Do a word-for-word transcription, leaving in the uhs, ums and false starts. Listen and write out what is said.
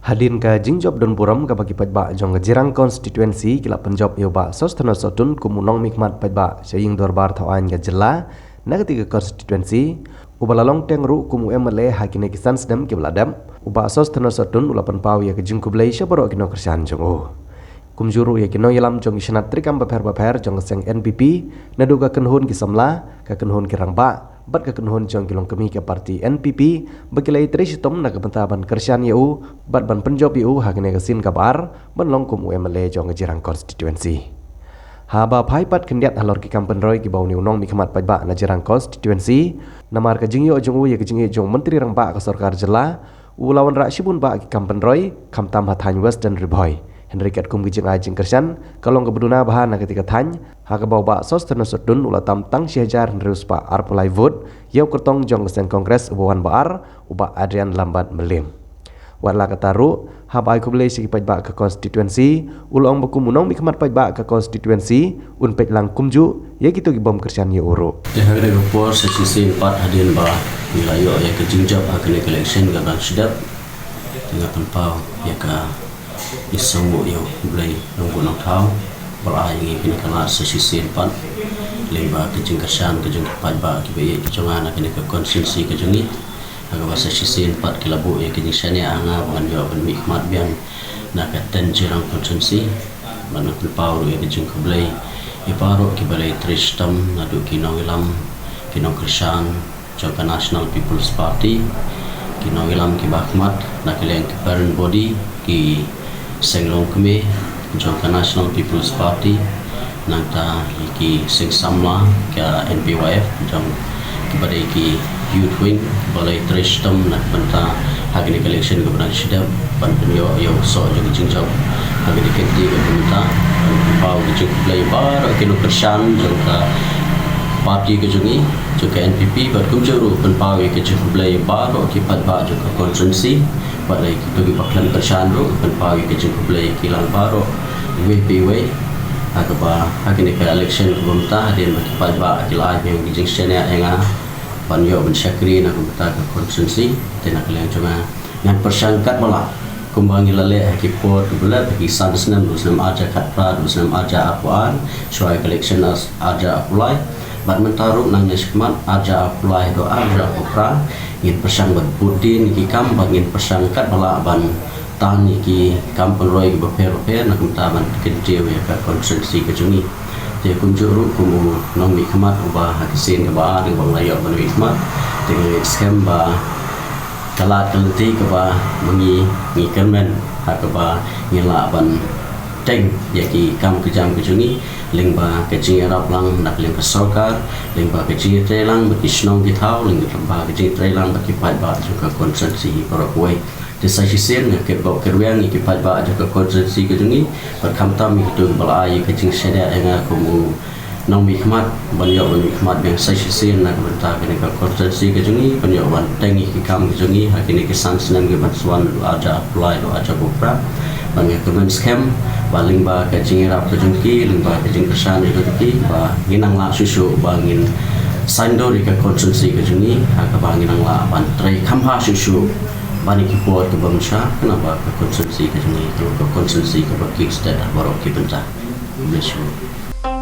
Hadien ka jingjop don burom kaba ki paidbah jong ka Jirang Constituency ki la pynjop ïa u Bah Sosthenes Sohtun kum u nongmihkhmat paidbah sha ïing dorbar thaw aiñ ka jylla na kata ka constituency, uba la long teng ruh kum u M L A ha kine ki san snem kiba la dep, u Bah Sosthenes Sohtun u la pynpaw ïa ka jingkhublei sha baroh ki nongkyrshan jong u. Kumjuh ruh ïa ki nongïalam jong ki shnat treikam bapher bapher jong ka seng N P P, naduh ka kynhun ki samla, ka kynhun ki rangbah bad ka kynhun jong ki longkmie ka parti N P P, ba ki la ïatrei shitom na ka bynta ban kyrshan ïa u bad ban pynjop ïa u ha kane ka sien kaba ar ban long kum u M L A jong ka Jirang Constituency. Haba phai pat khyndiat halor ki kam pynroi kiba une u nongmihkhmat paidbah na Jirang Constituency, namar ka jingïoh jong u ïa ka jingïeit jong u Myntri Rangbah ka sorkar jylla, u la wanrah shibun bah ki kam pynroi, khamtam ha thaiñ Western Ri Bhoi. Hynrei katkum ki jingai jingkyrshan, ka long kaba duna bha na katei ka thaiñ, ha kaba u Bah Sosthenes Sohtun u la tam tang shi hajar hynriew spah arphew lai vote ïa u kyrtong jong ka seng Congress uba wan ba ar, u Bah Adrian Lambert Mylliem. Wat la katta ruh, haba ai khublei sha ki paidbah ka constituency, u la ong ba kum u nongmihkhmat paidbah ka constituency, un peit lang kumjuh ïa kito ki bym kyrshan ïa u ruh. Te ha kane ka por sa shisien pat hadien ba ngi la ïoh ïa ka jingjop ha kane ka election kaba dang shu dep, te nga pynpaw ïa ka jingsngewnguh ïa U Blei Nongbuh Nongthaw ba la ai ïa ngi kane ka lad sa shisien pat lyngba ka jingkyrshan ka jong ki paidbah kiba ïeit ki jong nga na kane ka constituency ka jong ngi. Ha kaba sa shisien pat ki la buh ïa ka jingshaniah ha nga ba ngan ïoh ban mihkhmat biang na ka ten Jirang Constituency. Bad nga pynpaw ruh ïa ka jingkhublei ïa baroh kiba la ïatrei shitom, naduh ki nongïalam, ki nongkyrshan jong ka National People's Party, ki nongïalam kiba khmat na ka liang ki parent body, ki seng longkmie jong ka National People's Party, nangta ïa ki seng samla ka N P Y F jong kiba dei ki youth wing, ba la ïatrei shitom na ka bynta ha kane ka election kaba dang shu dep ban pynïoh ïa u soh jong ka jingjop ha kane ka kynti kaba mynta. Ban pynpaw ka jingkhublei baroh ki nongkyrshan jong ka party ka jong ngi, jong ka N P P, bad kumjuh ruh pynpaw ïa ka jingkhublei baroh ki paidbah jong ka constituency, bad ïa kito kiba khlem kyrshan ruh pynpaw ïa ka jingkhublei ki lang baroh iwei pa iwei. Ha kaba ha kane ka election kaba mynta hadien ba ki paidbah ki la ai biang ki jingshaniah ïa nga ban ïoh ban shakri na ka bynta ka constituency, te na ka liang jong nga ngan pyrshang katba lah kumba ngi la leh ha ki por kiba leit, ha ki san snem, u snem ar hajar khatphra, u snem ar hajar arphew ar, shuwa ka election ar hajar arphew lai, bad mynta ruh nangne shakhmat ar hajar arphew lai haduh ar hajar arphew phra, ngin pyrshang ban bud dien ïa ki kam bad ngin pyrshang katba lah ban tan ïa ki kam pynroi kiba pher bapher na ka bynta ban kyntiew ïa ka constituency ka jong ngi. Te kumjuh ruh kum u nongmihkhmat uba ha ka sien kaba ar kaba nga la ïoh ban mihkhmat, te nga ngeit skhem ba ka lad ka lynti kaba ma ngi ngi kyrmen ha kaba ngin lah ban teng ïa ki kam ki jam ki jong ngi lyngba ka jingïarap lang na ka liang ka sorkar, lyngba ka jingïatrei lang bad ki shnong ki thaw, lyngba ka jingïatrei lang bad ki paidbah jong ka constituency hi baroh kawei. Te sa shisien nga kitbok kitrwiang ïa ki paidbah jong ka constituency ka jong ngi, bad khamtam ïa kito kiba la ai ïa ka jingshaniah ïa nga kum u nongmihkhmat ban ïoh ban mihkhmat biang sa shisien na ka bynta kane ka constituency ka jong ngi, ban ïoh ban teng ïa ki kam ka jong ngi ha kine ki san snem kiban sa wan, haduh ar hajar arphew lai haduh ar hajar arphew phra. Bad nga kyrmen skhem ba lyngba ka jingïarap ka jong ki, lyngba ka jingkyrshan ka jong ki, ba ngin nang lah shuh shuh ba ngin saiñdur ïa ka constituency ka jong ngi ha kaba ngin nang lah ban trei kham bha shuh shuh ban ïa ki por kiba mynshwa, khnang ba ka constituency ka jong ngi ka long ka constituency kaba kit stet ha baroh ki bynta. Khublei shibun.